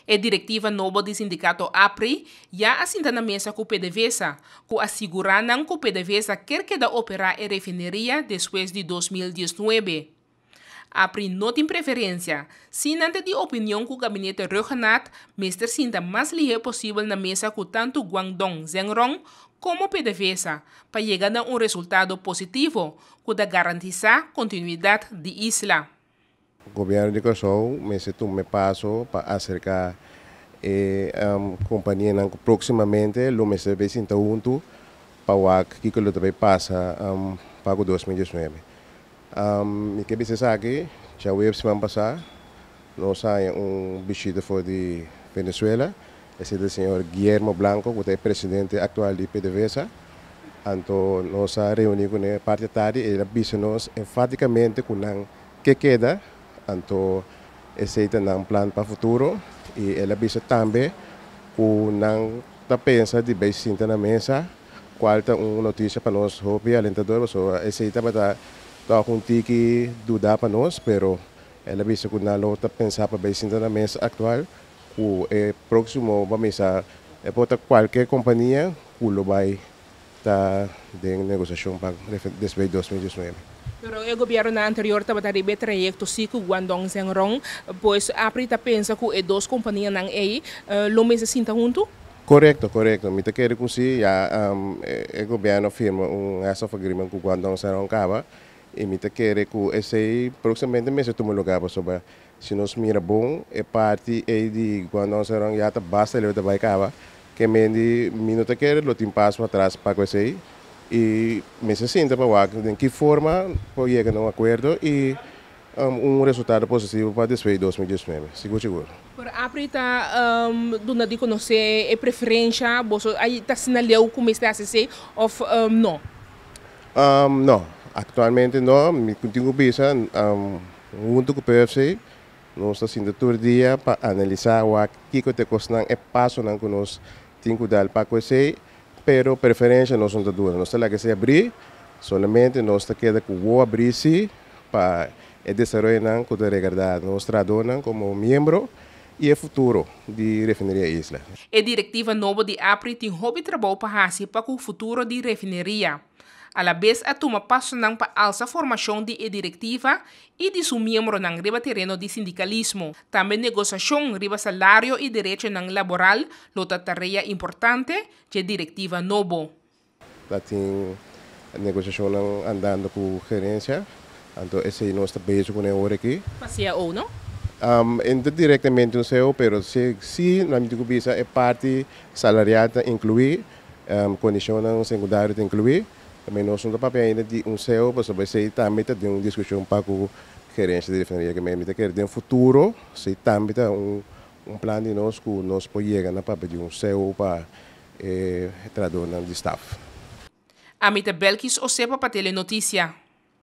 E direktiva nobo di sindikato APRI ya a sinta na mesa ku PDVSA, ku a sigurá nan ku PDVSA kier keda operá e refineria despues di 2019. APRI no tin preferensia, si nan ta di opinion ku gabinete Rhuggenaath mester sinta mas lihé posibel na mesa ku tantu Guangdong Zhengrong komo PDVSA pa yega na un resultado positivo ku ta garantisá kontinuidat di Isla. Gobièrnu di Kòrsou mester tuma e paso pa aserká e kompanianan ku próksimamente lo mester bai sinta huntu pa wak kiko lo ta bai pasa pa ku 2019. Mi ke bisa esaki, djaweps siman pasá nos a haña un bishita for di Venezuela, esei ta señor Guillermo Blanco ku ta e presidente aktual di PDVSA. Anto nos a reuní kuné parti atardi, el a bisa nos enfátikamente ku nan ke keda, anto esei ta nan plan pa futuro i el a bisa tambe ku nan ta pensa di bai sinta na mesa, kual ta un notisia pa nos hopi alentador pasobra esei tabata tòg un tiki duda pa nos, pero el a bisa ku nan lo ta pensa pa bai sinta na mesa aktual ku e próksimo ba misa e por ta kualke kompania ku lo bai ta den negosiashon pa despues di 2019. Pero e gobiernonan anterior tabata riba e trayekto si ku Guangdong Zhengrong, pues APRI ta pensa ku e dos kompanianan ei lo mester sinta huntu? Korekto, korekto. Mi ta kere ku si, ya e gobierno a firma un heads of agreement ku Guangdong Zhengrong kaba i mi ta kere ku esei próksimamente mester tuma lugar pasobra si nos mira bon e parti ei di Guangdong Zhengrong ya ta basta leu ta bai kaba. Ke mendi mi no ta kere lo tin paso atras pa ku esei i mester sinta pa wak den ki forma por yega na un akuerdo i un resultado positivo pa despues di 2019, sigur sigur. Pero APRI ta duna di konosé e preferensha, boso a ta asina leu ku mester hasi esei òf no? No, aktualmente no, mi tin ku bisa huntu ku PFC Nos ta sinta tur dia pa analisá wak kiko ta e kosnan, e pasonan ku nos tin ku dal pa ku esei, pero preferensha nos no ta duna. Nos ta laga esei abrí, solamente nos ta keda ku wou abrí sí pa e desaroyonan ku ta regardá nos trahadónan komo miembro i e futuro di Refineria Isla. E direktiva nobo di APRI tin hopi trabou pa hasi pa ku futuro di refineria. Alabes a tuma pasonan pa alsa formashon di e direktiva i di su miembronan riba tereno di sindikalismo. Tambe negosiashon riba salario i derechonan laboral lo ta tarea importante dje direktiva nobo. Ta tin negosiashonnan andando ku gerensia, anto esei nos ta bezig kuné ora aki. Pa cao, no? E no ta direktamente un cao, pero si nan mi tin ku bisa e parti salarial ta inkluí. Kondishonnan sekundario ta inkluí. Tambe nos no ta papia ainda di un seo pasobra esei tambe ta den un diskushon pa ku gerensia di refineria ke mi ta kere den futuro esei tambe ta un plan di nos ku nos por yega na papia di un seo pa e trahadornan di staf. Ami ta Belkis Osepa pa Telenoticia.